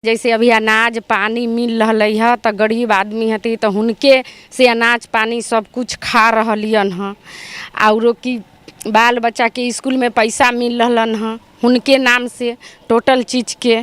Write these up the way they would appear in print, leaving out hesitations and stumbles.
जैसे अभी अनाज पानी मिल रहलै हँ तऽ गरीब आदमी हथिन तऽ हुनके से अनाज पानी सब कुछ खा रहलियन हँ। आरो कि बाल बच्चाके इसकुलमे पैसा मिल रहलनि हँ हुनके नामसँ टोटल चीजके।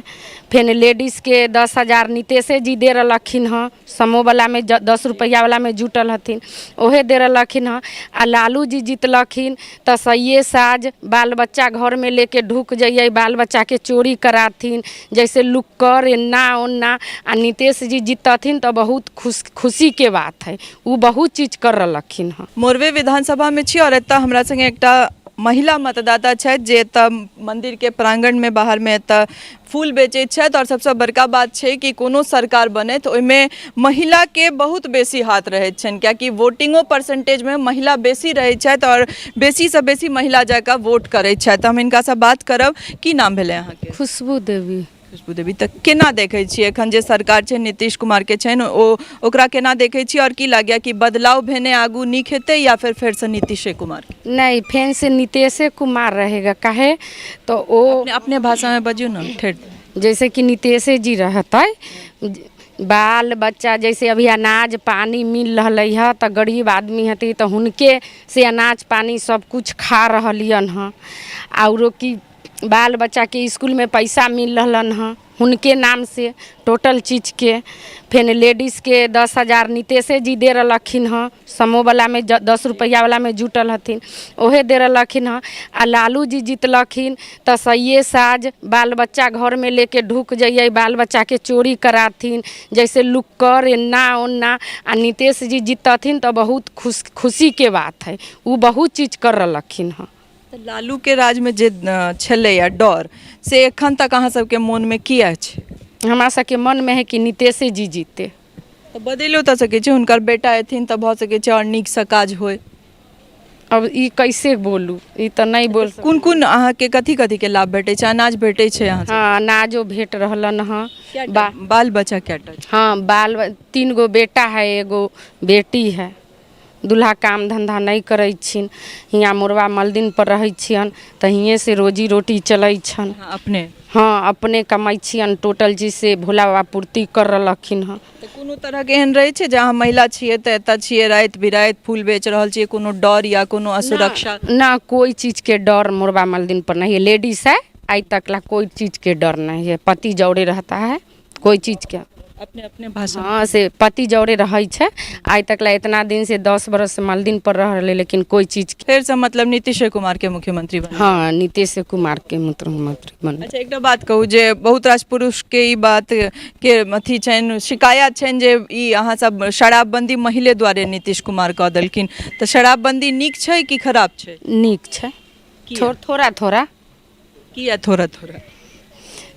फेन लेडीजके 10,000 नीतीशे जी दे रहलखिन हँ, समूहवलामे 10 रुपैआवलामे जुटल हथिन, ओहे दे रहलखिन हँ। आ लालू जी जितलखिन तऽ सइए साँझ बाल बच्चा घरमे लेके ढुकि जइए, बाल बच्चाके चोरी कराथिन, जैसे लुक्कड़ एन्ना ओन्ना। आ नीतीश जी जितथिन तऽ बहुत खुशीके बात हइ, ओ बहुत चीज कर रहलखिन हँ। मोरबे विधानसभामे छी आओर एतऽ हमरा सङ्गे एकटा महिला मतदाता छथि जे एतऽ मन्दिरके प्राङ्गणमे बाहरमे एतऽ फूल बेचैत छथि। आओर सबसँ बड़का बात छै कि कोनो सरकार बनै तऽ ओहिमे महिलाके बहुत बेसी हाथ रहैत छनि, कियाकि वोटिंगो परसेंटेजमे महिला बेसी रहैत छथि आओर बेसीसँ बेसी महिला जाकऽ वोट करैत छथि। तऽ हम हिनकासँ बात करब। की नाम भेलै अहाँके? खुशबू देवी। खुशबू देवी, तऽ केना देखै छियै एखन जे सरकार छै नीतीश कुमारके छनि, ओ ओकरा केना देखै छियै आओर की लागैए कि बदलाव भेने आगू नीक हेतै या फेर फेरसँ नीतीशे कुमार? नहीं, फेन से नीतीशे कुमार रहेगा। काहे तो ओ अपने अपने भाषामे बजियौ ने ठेठ। जैसे कि नीतीशे जी रहतै, बाल बच्चा जैसे अभी अनाज पानी मिल रहलै हँ तऽ गरीब आदमी हथिन तऽ हुनके से अनाज पानी सब कुछ खा रहलियन हँ। आरो कि बाल बच्चाके इसकुलमे पैसा मिल रहलनि हँ हुनके नामसँ टोटल चीजके। फेन लेडीजके 10,000 नीतीशे जी दे रहलखिन हँ, समूहवलामे 10 रुपैआवलामे जुटल हथिन, ओहे दे रहलखिन हँ। आ लालू जी जितलखिन तऽ सइए साँझ बाल बच्चा घरमे लेके ढुकि जइए, बाल बच्चाके चोरी कराथिन, जैसे लुक्कड़ एन्ना ओन्ना। आ नीतीश जी जितथिन तऽ बहुत खुशीके बात हइ, ओ बहुत चीज कर रहलखिन हँ। तऽ लालूके राजमे जे छलैए डर, से एखन तक अहाँ सबके मोनमे किया छै? हमरा सबके मनमे हइ कि नीतीशे जी जीते। तऽ बदलियो तऽ सकै छै, हुनकर बेटा एथिन तऽ भऽ सकै छै आओर नीकसँ काज होइ। अब ई कैसे बोलू, ई तऽ नहि बोल। कोन कोन अहाँके कथी कथीके लाभ भेटै छै? अनाज भेटै छै अहाँ? हँ, अनाजो भेट रहलन हँ। बाल बच्चा कएटा? हँ, बाल 3 गो बेटा है, एगो बेटी है। दूल्हा काम धन्धा नहि करै छिन, हियाँ मोरबा मलदिनपर रहै छियनि तऽ हियेँसँ रोजी रोटी चलै छनि। अपने? हँ, अपने कमाइ छियनि टोटल चीज से भोला बाबा पूर्ति कर रहलखिन हँ। तऽ कोनो तरहके एहन रहै छै जे अहाँ महिला छियै तऽ एतऽ छियै, राति बिराति फूल बेच रहल छियै, कोनो डर या कोनो असुरक्षा? ना, कोइ चीजके डर मोरबा मलदिन पर नहीं है। लेडीज है, आइ तक ला कोई चीजके डर नहीं है। पति जौरे रहता है, कोई चीजके अपने अपने भाषा। हँ, से पति जौरे रहै छै आइ तक ला, इतना दिन से 10 बरस से मलदिन पर रह रहलै, लेकिन कोई चीज। फेरसँ मतलब नीतीशे कुमारके मुख्यमंत्री बने? हँ, नीतीश कुमारके मुख्यमंत्री बने। अच्छा, एकटा बात कहू जे बहुत रास पुरुषके ई बात के अथी छनि, शिकायत छनि जे ई अहाँ सब शराबबंदी महिले दुआरे नीतीश कुमार कऽ देलखिन, तऽ शराबबंदी नीक छै कि खराब छै? नीक छै। किया? थोड़ा थोड़ा। किया थोड़ा थोड़ा?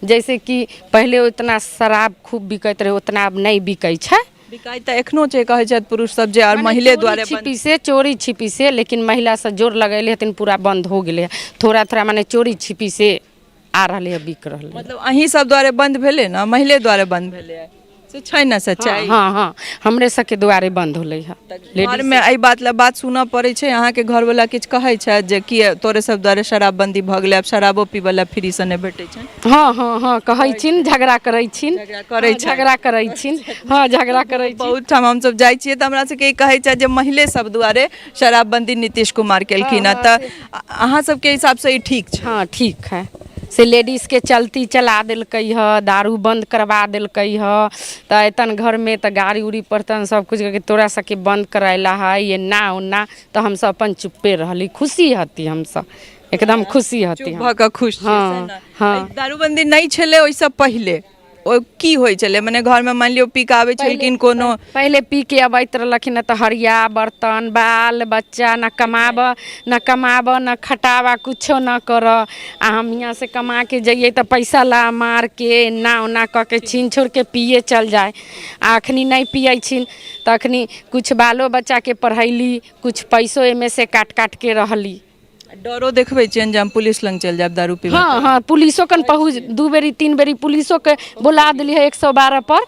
जैसे कि पहिले उतना शराब खूब बिकैत रहै, उतना आब नहि बिकै छै। बिकाइ तऽ एखनो छै, कहै छथि पुरुष सब जे आर महिले दुआरे बंद। छिपी से, चोरी छिपी से, लेकिन महिला सब जोर लगेले हथिन, पूरा बंद हो गेलै। थोड़ा थोड़ा माने चोरी छिपी से आ रहलै है, बिक रहलै। मतलब अहीं सब दुआरे बंद भेलै ने, महिले दुआरे बंद भेलै, से छै ने सच्चाई? हँ हँ, हमरे सबके दुआरे बंद होलै है। घरमे एहि बात लए बात सुनऽ पड़ै छै अहाँके? घरवला किछु कहै छथि जे किए तोरे सब दुआरे शराबबंदी भऽ गेलै, आब शराबो पीबऽ लए फ्रीसँ नहि भेटै छै? हँ हँ हँ, कहै छिन, झगड़ा करै छिन। झगड़ा करै? झगड़ा करै छिन, हँ, झगड़ा करै छिन। बहुत ठाम हमसब जाइ छियै तऽ हमरा सबके ई कहै छथि जे महिले सब दुआरे शराबबंदी नीतीश कुमार केलखिन हँ, तऽ अहाँ सबके हिसाबसँ ई ठीक छै? हँ, ठीक है। से लेडीजके चलती चला देलकै हँ, दारू बंद करवा देलकै हँ, तऽ एतन घरमे तऽ गाड़ी उड़ी पड़तन सब कुछ के तोरा सबके बंद करैला है एन्ना ओन्ना, तऽ हमसब अपन चुप्पे रहली। खुशी हती, हमसब एकदम खुशी हती। चुप भऽ कऽ खुश छियै? हँ। से ने? हँ। एहि दारूबंदी नहि छलै ओहिसँ पहिले ओ की होइ छलै? मने घरमे मानि लियौ पी कऽ आबै छलखिन कोनो? पहिले पी के अबैत रहलखिन तऽ हरिया बर्तन, बाल बच्चा न कमाब न कमाब न खटाबा, कुछो न करऽ। आ हम हियाँ से कमा के जइयै तऽ पैसा ला मार के एन्ना ओन्ना कऽ के छीन छोड़ के पिए चल जाय। आ अखनी नहि पियै छिन तऽ अखनी कुछ बालो बच्चाके पढ़ैली, कुछ पैसो एहिमे से काट काट के रहली। डरो देखबै छियनि जे हम पुलिस लग चलि जायब दारू पीबै? हँ हँ, पुलिसो कन पहुँच 2 बेरी 3 बेरी पुलिसोके बोला देली है 112 पर,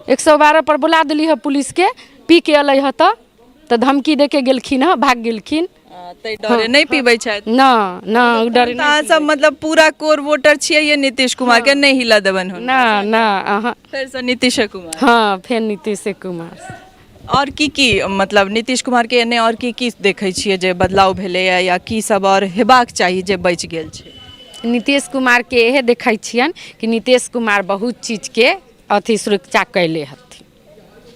112 पर बोला देली है पुलिसके। पी के अलै हँ तऽ धमकी दे के गेलखिन हँ, भाग गेलखिन। ताहि डरे नहि पीबै छथि। न न, ओ डरे। तऽ अहाँ सब मतलब पूरा कोर वोटर छियै ये नीतीश कुमार के, नहि हिलऽ देबनि हुनका? न न, अहाँ फेरसँ नीतीशे कुमार? हँ, फेर नीतीशे कुमार। आओर की की मतलब नीतीश कुमार के एने आओर की की देखै छियै जे बदलाव भेलैए या की सब आओर हेबाक चाही जे बचि गेल छै? नीतीश कुमारके इएह देखै छियनि कि नीतीश कुमार बहुत चीजके अथी सुरक्षा कैले हथिन,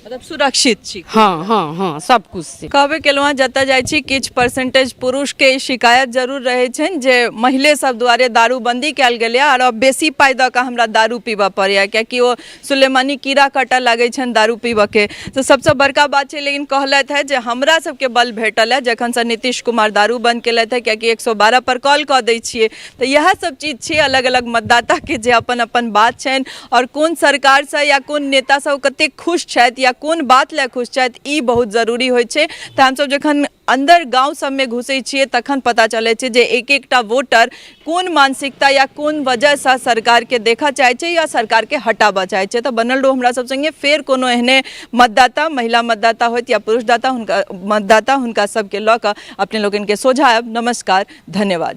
मतलब सुरक्षित छी। हँ हँ हँ, सब कुछ से। कहबे केलहुँ हँ, जतऽ जाइ छी किछु परसेंटेज पुरुषके ई शिकायत जरूर रहै छनि जे महिले सब दुआरे दारूबन्दी कयल गेलैए आओर अब बेसी पाइ दऽ कऽ हमरा दारू पीबऽ पड़ैए, कियाकि ओ सुलेमानी कीड़ा कटऽ लागै छनि दारू पीबऽके। तऽ सबसँ बड़का बात छै, लेकिन कहलथि हे जे हमरा सबके बल भेटल है जखनसँ नीतीश कुमार दारू बन्द केलथि हे, कियाकि 112 पर कॉल कऽ दै छियै। तऽ इएह सब चीज छै, अलग अलग मतदाताके जे अपन अपन बात छनि आओर कोन सरकारसँ या कोन नेतासँ ओ कतेक खुश छथि या कोन बात लए खुश छथि, ई बहुत जरूरी होइ छै। तऽ हमसब जखन अन्दर गाँव सबमे घुसै छियै तखन पता चलै छै जे एक एकटा वोटर कोन मानसिकता या कोन वजहसँ सरकारके देखऽ चाहै छै या सरकारके हटाबऽ चाहै छै। तऽ बनल रहू हमरा सब सङ्गे, फेर कोनो एहने मतदाता, महिला मतदाता होइत या पुरुष दाता, हुनका मतदाता, हुनका सबके लऽ कऽ अपने लोकनिके सोझा आयब। नमस्कार, धन्यवाद।